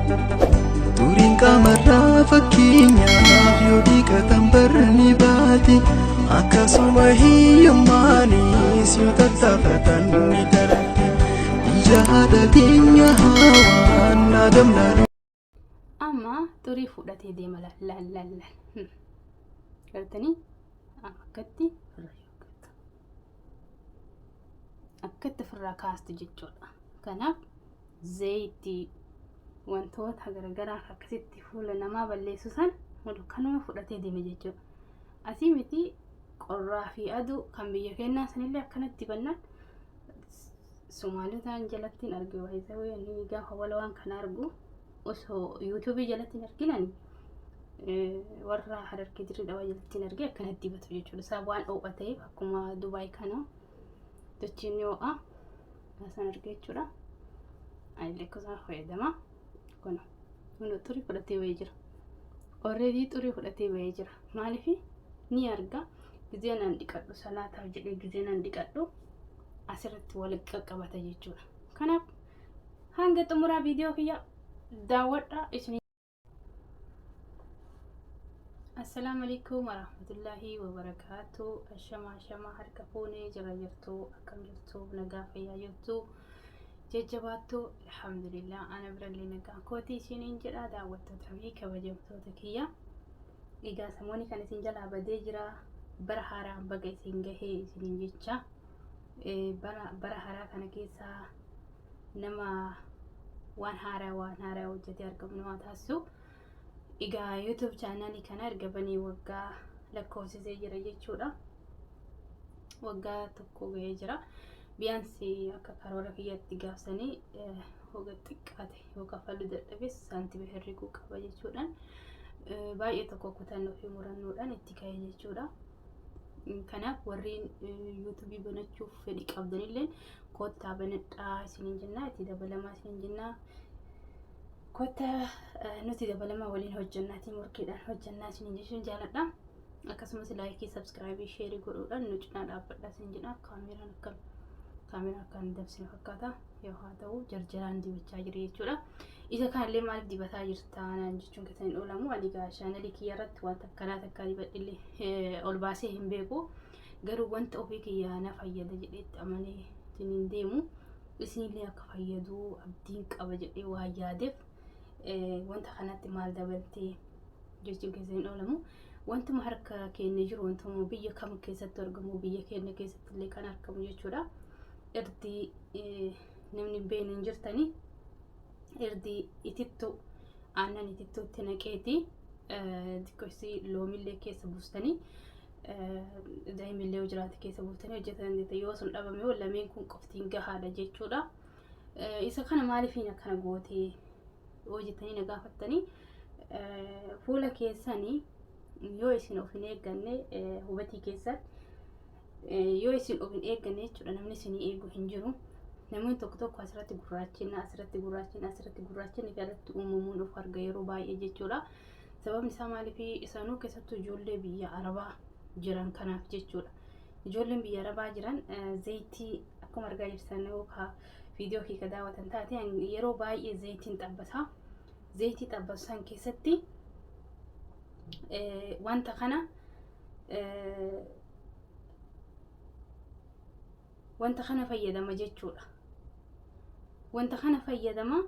Xuriin qaamarraa fakkeenyaaf yoo dhiqatan barri ni baati. Akkasuma hiyyummaanis yoo tattaafatan ni darbi. Ija haadha teenya hawaan adamna. Amma xurii fudhatee deema laal laal laal laal. Gartanii akkatti ofirraa yookkattu. Akkatti ofirraa kaastu jechuudha. Kanaaf zayitii wantoota garagaraa akkasitti fuula namaa balleessu san kanuma fudhatee deema jechuudha. Asii miti qorraa fi aduu kan biyya keenyaa sanillee akkanatti bannaan Somaalotaan jalatti hin arge waayizawee ani gaafa wala waan kana argu osoo yuutuubii jalatti hin arginani warra Harargee Dirree Dhawaa jalatti hin arge akkanatti dibatu jechuudha. Isaan waan ho'a ta'eef akkuma Dubaay kana dachiin ni ho'a. Isaan arge jechuudha. Anillee akkasuma fayyadama. Kun kun xurii fudhatee bahee jira. Already xurii fudhatee bahee jira. Maaliif ni arga gizee naan dhiqadhu salaataaf jedhee gizee naan dhiqadhu asirratti wal qaqqabata jechuudha. Kanaaf hanga xumuraa viidiyoo kiyya daawwadha isin. Assalaamu alaikum warahmatullaahi wabarakaatu. Ashama ashama harka fuunee jira jirtu akkam jirtu nagaa fayyaa jirtu jajjabaattu alhamdulillah ana birallee nagaa kootii isiniin jedha daawwattoota fi kabajamtoota kiyya. Egaa samoonni kan isin jalaa badee jira bara haaraa baga isin gahee isiniin jecha bara haaraa kana keessa nama waan haaraa waan haaraa hojjetee argamu nama taasisu. Egaa YouTube chaanaalii kana erga banee waggaa lakkoofsisee jira jechuudha. Waggaa tokko gahee jira. Biyaansi akka karoora kiyyatti gaafsanii hoga xiqqaate yoo kaffaluu dadhabes saantima herreguu qaba jechuudhaan baay'ee tokko kutannoo fi murannoodhaan itti ka'e jechuudha. Kanaaf warreen yuutuubii banachuuf fedhii qabdanillee kottaa banadhaa isiniin jenna itti dabalamaa isiniin jenna. Kottaa nuti dabalamaa waliin hojjannaatii morkiidhaan hojjannaa isiniin jechuun jaaladha. Akkasumas laayikii, sabskiraayibii, sheerii godhuudhaan nu cinaa dhaabbadhaa isin jedha. Kaameraan akkam kaameraa akkaan dabsine fakkaata. Yoo haa ta'u jarjaraan dibachaa jira jechuudha. Isa kanallee maaliif dibataa jirta naan jechuun keessan hin oolamu. Ani egaa chaanalii kiyya irratti wanta akkanaa takkaa dibadhillee ol baasee hin beeku. Garuu wanta ofii kiyyaa na fayyada jedhee itti amanee ittiin hin deemu. Isinillee akka fayyadu abdiin qaba jedhee waan yaadeef wanta kanatti maal dabaltee jechuun keessa hin oolamu. Wantuma harka keenya jiru wantuma biyya kam keessatti argamu biyya keenya keessatti illee kan argamu jechuudha. Irdii namni hin beekne hin jirtanii irdii itittuu aannan itittuutti naqeeti xiqqoo isii loomillee keessa buustanii daa'imillee yoo jiraate keessa buustanii hojjetan dandeetta. Yoo sun dhabame hoo lameen kun qoftiin gahaadha jechuudha. Isa kana maaliifiin akkana gootee yoo jettanii na gaafattanii fuula keessanii yoo isin of hin eegganne hubatii keessan yoo isin of hin eegganne jechuudha namni isinii eegu hin jiru. Namoonni tokko tokko asirratti gurraachina asirratti gurraachina asirratti gurraachinni irratti uumamuun of arga yeroo baay'ee jechuudha. Sababni isaa maaliif isaanuu keessattuu ijoollee biyya Arabaa jiran kanaaf jechuudha. Ijoolleen biyya Arabaa jiran zayitii akkuma argaa jirtan yookaan viidiyoo kee ka daawwatan taate yeroo baay'ee zayitiin xabbasa. Zayitii xabbasu san keessatti wanta kana wanta kana fayyadama jechuudha. Wanta kana fayyadama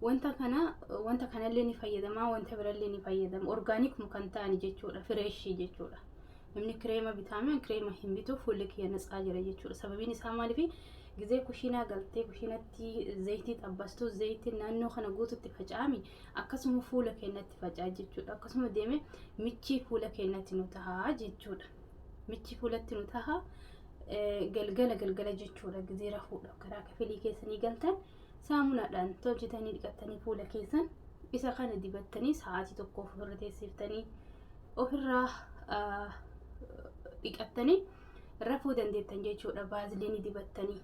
wanta kana wanta kanallee ni fayyadama wanta birallee ni fayyadama orgaanikuma kan ta'an jechuudha fireeshii jechuudha. Namni kireema bitaame kireema hin bitu fuulli kiyya natsaa jira jechuudha. Sababiin isaa maaliif gizee kushiinaa galtee kushiinatti zayitii xabbastu zayitiin naannoo kana guututti faca'ami akkasuma fuula keenyatti faca'a jechuudha. Akkasuma deeme michii fuula keenyatti nu ta'a jechuudha. Michi fuulatti nu taha galgala galgala jechuudha gizee rafuudhaaf karaa kafilii keessanii galtan saamunaadhaan tolchitanii dhiqattanii fuula keessan isa kana dibattanii sa'aatii tokko ofirra teessiftanii ofirraa dhiqattanii rafuu dandeettan jechuudha baaziliinii dibattanii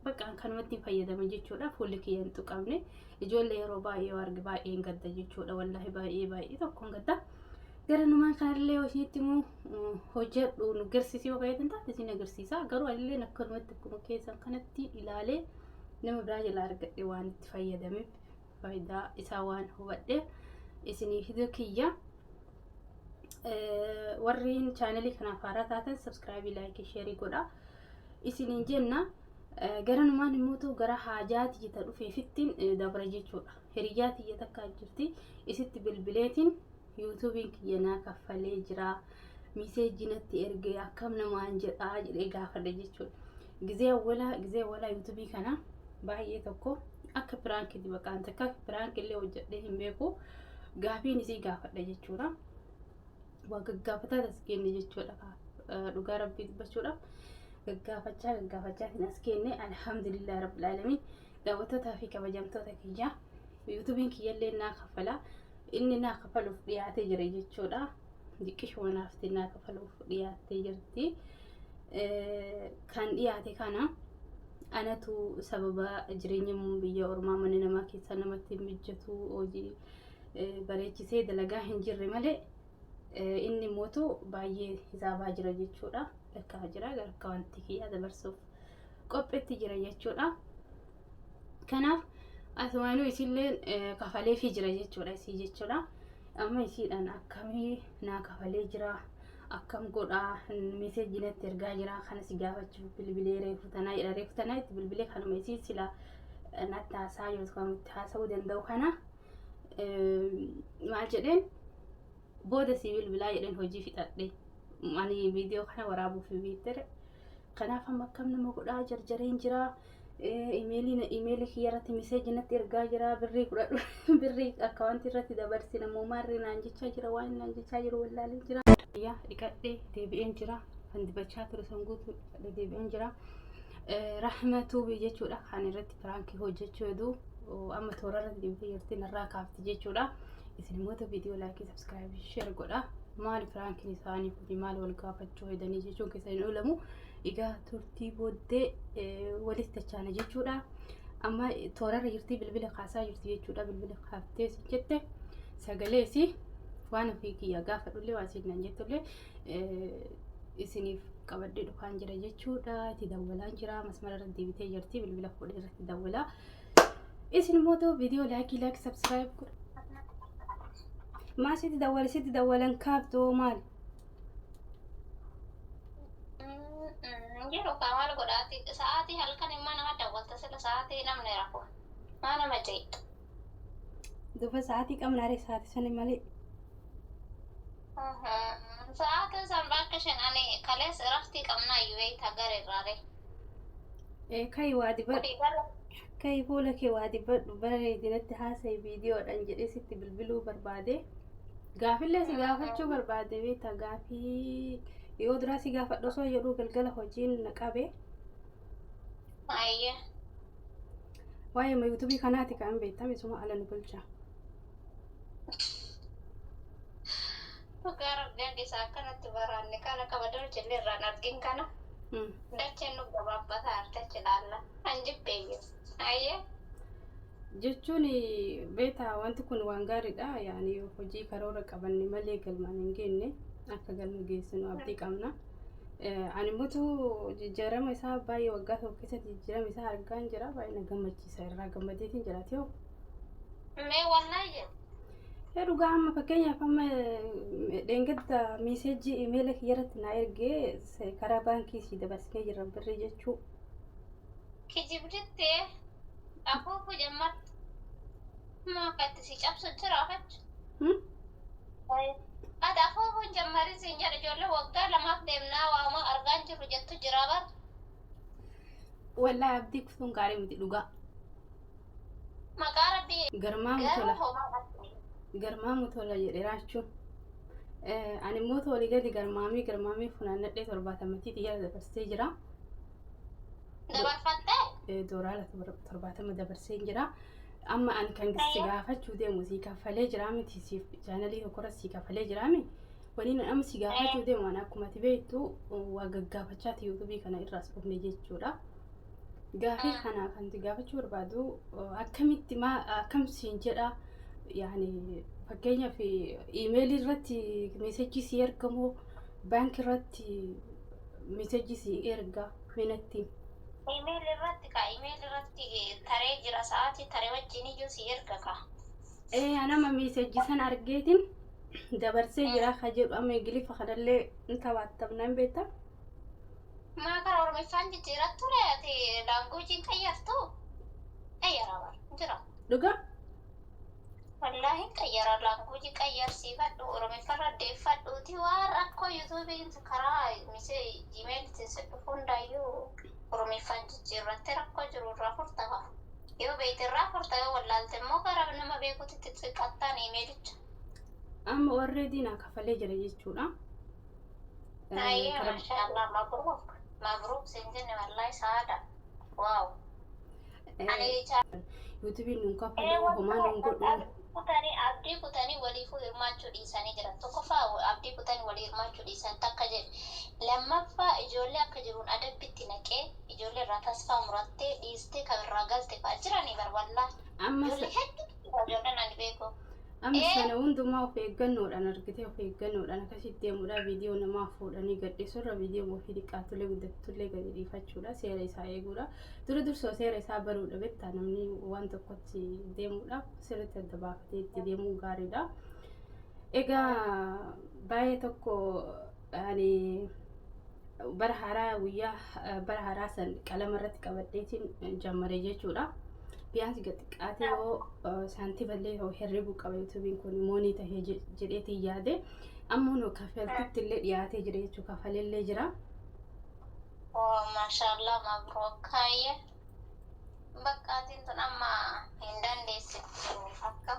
bakka kanumatti fayyadama jechuudha fuulli kiyya hin tuqamne ijoollee yeroo baay'ee yoo arge baay'ee hin gadda jechuudha wallaahi baay'ee baay'ee tokko hin gadda gara numaan kanallee yoo isinitti immoo hojjedhu nu garsiisii yoo fayyadamtan taate isin agarsiisa garuu anillee akkanumatti akkuma keessan kanatti ilaalee nama biraa jalaa argadhe waan itti fayyadameef Faayidaa isaa waan hubadheef isinii fiduu kiyya. Warreen chaanalii kanaaf haaraa taatan subscribe, like, share godha isiniin jenna. Garanumaan immoo gara haajaa tiyya dhufeefittiin dabra jechuudha. Hiriyyaa tiyya takka jirti, isitti bilbileetiin YouTubeiin kiyya naa kaffalee jira, message natti ergee, akkam namaan jedhaa jedhee gaafadhe jechuudha. Gizee awwalaa YouTube kana baay'ee tokko akka prankitti baqaan takka prank illee hojjedhee hin beeku, gaafiin isii gaafadhe jechuudha. Waa gaggaafataa as kenne jechuudha. Dhugaa Rabbii dubbachuudhaaf gaggaafachaa gaggaafachaatiin as kenne. Alhamdulillah rabbil aalamiin. Daawwattootaa fi kabajamtoota kiyyaa, YouTubeiin kiyyallee naa kaffala, inni naa kafaluuf dhiyaatee jira jechuudha. Diqqishuma naafti naa kafaluuf dhiyaattee jirti. Kan dhiyaate kana anatu sababa jireenya biyya ormaa mana namaa keessa namatti mijatu hojii bareechisee dalagaa hin jirre malee, inni mootu baay'ee hisaabaa jira jechuudha. Lakkaa jira, gara akkaawwantii kiyyaa dabarsuuf qopheetti jira jechuudha. Kanaaf asumaanuu isillee kafaleefii jira jechuudha isii jechuudha. Amma isiidhaan akkamii naa kafalee jira, akkam godhaa, message natti ergaa jira, kana si gaafachuuf bilbilee reefu tanaa jedha. Reefu tanaa itti bilbilee kanuma isii sila natti haasaa jirtu kan itti haasa'uu danda'u kana maal jedheen, booda si bilbilaa jedheen, hojii fixadhe, ani viidiyoo kana waraabuuf biittere. Kanaaf amma akkam nama godhaa jarjareen jira. Imeelii kiyya irratti message natti ergaa jira, birrii 10 birrii akkaawwantii irratti dabarsi namoomaarri naan jechaa jira, waan naan jechaa jiru wallaalee jira. Yaa dhiqadhee deebi'een jira, kan dibachaa ture san guutuu dhiqadhee deebi'een jira. Rahmatuu jechuudha kan irratti prank hojjechuu hedduu amma toora irratti deebitee jirti, narraa kaafti jechuudha. Isin immoo viidiyoo like, subscribe, share godha. Maali prankiin isaanii kun, maal wal gaafachuu hedanii jechuun keessa hin oolamu. Egaa turtii booddee walitti dachaana jechuudha. Amma toorarra jirti, bilbila kaasaa jirti jechuudha. Bilbila kaaftee si jette sagaleesi waan ofii kiyya gaafadhullee waan isin naan jettullee isiniif qabadhee dhufaan jira jechuudha. Itti dawwalaan jira, masmara irratti deebitee jirti, bilbila fuudhee irratti dawwalaa. Isin immoo viidiyoo like, like, subscribe godha. Maa sitti dawwale, sitti dawwalan kaaftoo maali? Yeroo kaa maal godhaati, sa'aatii halkan immoo nama dawwalta, sila sa'aatii namni rafu maa nama jeeqxa. Duba sa'aatii qabnaare, sa'aatii sani malee. Sa'aatiin san bakka shan ani kaleessa iraftii qabnaa iyyuu beektaa gara irraare. Kai waa dibadhu. Kai fuula kee waa dibadhu, bareedinatti haasa'i viidiyoodhaan jedhee sitti bilbiluu barbaade. Gaafillee si gaafachuu barbaade beektaa, gaafii yoo duraa si gaafadhu osoo jedhuu galgala hojiin na qabe. Ayyee. Waa'ee YouTube kanaati kan beektame suma ala nu bulcha. Dhugaa Rabbiin isaa akkanatti baraanne kana kabadoo jillee irraan argin kana. Dacheen nu gabaabbataa artachi ilaalla. An jibbeeyye. Ayyee. Jechuun beektaa, wanti kun waan gaariidha. Yaani hojii karoora qabanne malee galmaan hin geenye, akka galma geessinu abdii qabna. Ani immoo jijjiirama isaa baay'ee waggaa tokko keessatti jijjiirama isaa argaa hin jira. Baay'ee na gammachiisa, irraa gammadeetiin jiraate hoo. Mee wallaahi jedhu. Dhugaa amma fakkeenyaaf amma dheengadda message imeela kiyya irratti na ergee, karaa baankii si dabarsinee jirra birrii jechuu. Kijibdittee afuufu jammatti. Maa akka itti si cabsu jira afachu. Ati afuufuun jammarii siin jedha, ijoollee waggaa 2f deemnaa waamaa argaan jiru jettu jira bar. Wallaahi abdii kutuun gaarii miti dhugaa. Maqaa Rabbii Garmaamu garuu tola. homaa qabdi. Garmaamu tola jedhe raachuun. Ani immoo olii gadi garmaamii garmaamii funaannadhee 70tti xiyyaara dabarsee jira. Dabarfattee? Dooraala 70 dabarsee jira. Amma ani kan si gaafachuu deemu, si kaffalee jira miti, siif chaanalii tokkorra si kaffalee jira mi? Waliin amma si gaafachuu deemu, ani akkuma ati beektu waa gaggaafachaati YouTube kana irraas dhufne jechuudha. Gaafii kana kan si gaafachuu barbaadu, akkamitti maa akkam siin jedha, yaani fakkeenyaaf iimeelii irratti message si ergamoo baankii irratti message si erga minatti? Email irratti ka email irratti taree jira, sa'aatii taree wajjin iyyuu si erga ka. Ee, anama message san argeetiin dabarsee jira ka jedhu amma Ingiliffa kanallee in tabaattabna hin beektaa? Maa kara Oromiffaan jijjiirat ture, ati languageiin qayyartu? Qayyara bar jira. Dhugaa? Wallaahi qayyara, language qayyarsiifadhu, Oromiffarra deeffadhuuti waan rakkoo YouTubeiin karaa misee Gmailitiin si dhufu hundaayyuu Oromiffaan jijjiirrattee rakkoo jiru irraa furta kaa. Yoo beekte irraa furta, yoo wallaalte immoo gara nama beekutti xixiqqattaan emailicha. Amma already naa kafalee jira jechuudha. Ayyee, maashaallah, mabruuk mabruuk siin jenne, wallaahi saada, wow. Ani YouTubeiin nuun kafalee homaa nuun godhu. Kutanii, abdii kutanii waliifuu hirmaachuu dhiisanii jiran. Tokkoffaa, abdii kutanii walii hirmaachuu dhiisan takka jedhe. Lammaffaa, ijoollee akka jiruun adabbitti naqee ijoollee irraa tasfaa murattee dhiistee kan irraa galte fa'aa jiranii bar, wallaahi. Amma Ijoollee hedduutu jira, ijoolleen ani beeku. Amma sana hundumaa of eeggannoodhaan argitee, of eeggannoodhaan akkasitti deemuudha. Viidiyoo namaa fuudhanii gadhiisurra viidiyoo ofii xiqqaatullee guddattullee gadi dhiifachuudha, seera isaa eeguudha. Dura dursoo seera isaa baruudha beektaa, namni waan tokkotti deemuudhaaf sirriitti adda baafatee itti deemuun gaariidha. Egaa baay'ee tokko ani bara haaraa, guyyaa bara haaraa san qalama irratti qabadheetiin jammare jechuudha. Biyaansi gad xiqqaatee yoo saantimallee yoo herreguu qaba YouTubeiin kun money tahee jedheetiin yaade, amma nu kafaltitti illee dhiyaatee jira jechuudha, kafalellee jira. Oh, maashaallah, mabruuk, hayyee. Baqqaatiin tun amma hin dandeessittu, akka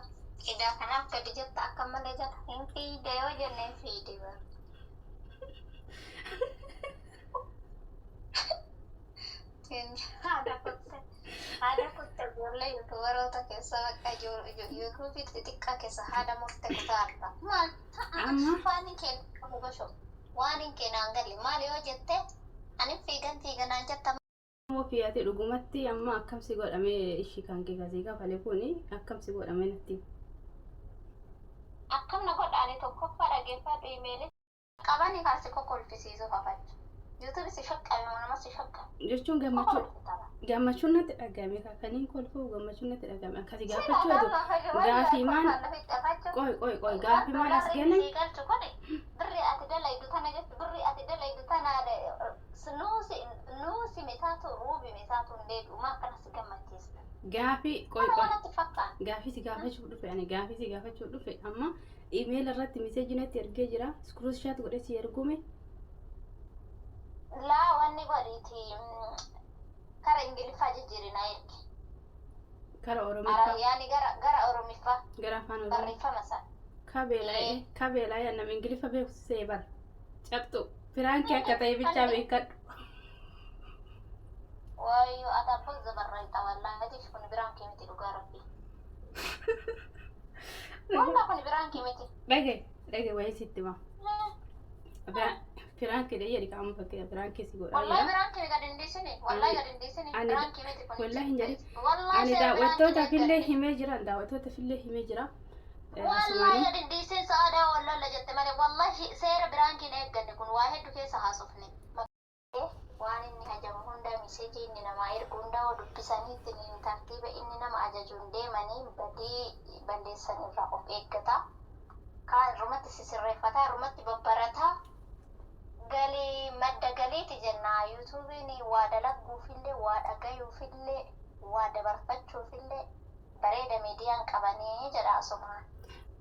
idaa kanaaf gadi jetta akka malee jala hin fiide yoo jenne hin fiide bara. Haadha kutte, haadha kutte, ijoollee YouTuberoota keessa bakka YouTube xixiqqaa keessa haadha murte kutaarta. Maal Amma waan hin kennu qabu basho, waan hin kennaan galle maal yoo jette ani fiigan fiiganaan jetta. Immoo fiyaate dhugumatti amma akkamsi godhamee ishii kan kee kasii kafale kuni akkamsi godhamee natti. Akkam na godha? Ani tokkoffaa, dhageeffadhu, emailii qabanii kan si kokolfisiisu kafacha. YouTube si shaqqame moo nama si shaqqame? Jechuun gammachuu Kokolfitama. Gammachuun natti dhagahame, kaniin kolfuu gammachuun natti dhagahame akkasi gaafachuu adu gaafii maan qoy qoy qoy, gaafii maan as gane. Sii galchu kuni birri ati dalaydu tana jechu, birri ati dalaydu tana nuusi nuusi mitaatu ruubi mitaatu hin deebi'u, maa akkana si gammachiista? Gaafii qoy Kana qoy waan natti fakkaata. Gaafii si gaafachuuf dhufe, ani gaafii si gaafachuuf dhufe, amma email irratti message natti ergee jira, screenshot godhee si ergume. Laa, wanni godhiiti, kara Ingiliffaa jijjiirinaa ergi. Kara Oromiffaa? Yaani gara Oromiffaa. Gara afaan Oromoo. Barreeffama isaa. Kabeelaa kabeelaa, yaa nama Ingiliffa beeku see bara cabxu, prank akka ta'e bichaa beekadhu. Wayyoo, ati abboo zabarraayita, wallaahi kun biraan kee miti, dhugaa rabbi. Wallah kun biraan kee miti. Dhage dhage, wayii sitti hima. Prank dha jedhi, qaama fakkeenya prank si godhaa Wallahi jira. biraan kee gad hin dhiisini. Wallahi gad hin dhiisini. Biraan kee miti kun. Wallahi hin jedhin. Wallahi Ani seera biraan daawwattootaaf kee illee himee jira, daawwattootaaf illee himee jira. Wallahi Asumaanii gad hin dhiisin sa'aadaa, wallalla jette malee, wallahi seera biraan kee hin eegganne kun, waa hedduu keessa haasofne. Waan inni hajamu hunda, message inni namaa ergu hunda hoo dubbisanii ittiin tartiiba inni nama ajajuun deemanii badii balleessan irraa of eeggata. Kaan irrumatti sisirreeffataa, irrumatti babbarataa. Galii madda galiiti jenna. YouTubeiin waa dalaguufillee, waa dhagayuufillee, waa dabarfachuufillee bareeda, miidiyaan qabanii jedha asumaan.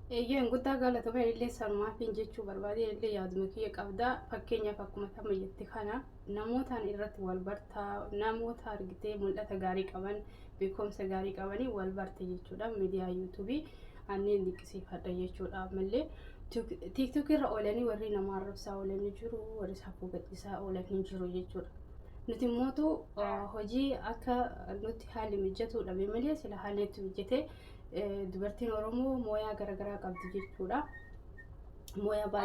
Eeyyeen, guddaa galatoomaa, illee sanumaafin jechuu barbaade, illee yaaduma kiyya qabda. Fakkeenyaaf akkuma tamma jette kana namootaan irratti wal bartaa, namoota argitee mul'ata gaarii qaban, beekumsa gaarii qabanii wal barte jechuudha. Miidiyaa YouTube anneen dinqisiifadha jechuudha. Ammallee TikTok irra oolanii warri nama arrabsaa oolanii jiru, warri saffuu gadhiisaa oolanii jiru jechuudha. Nuti immootu hojii akka nuti haalli mijatu dhabe malee sila haalli itti mijatee dubartiin Oromoo mooyaa garaagaraa qabdi jechuudha. Mooyaa baay'ee.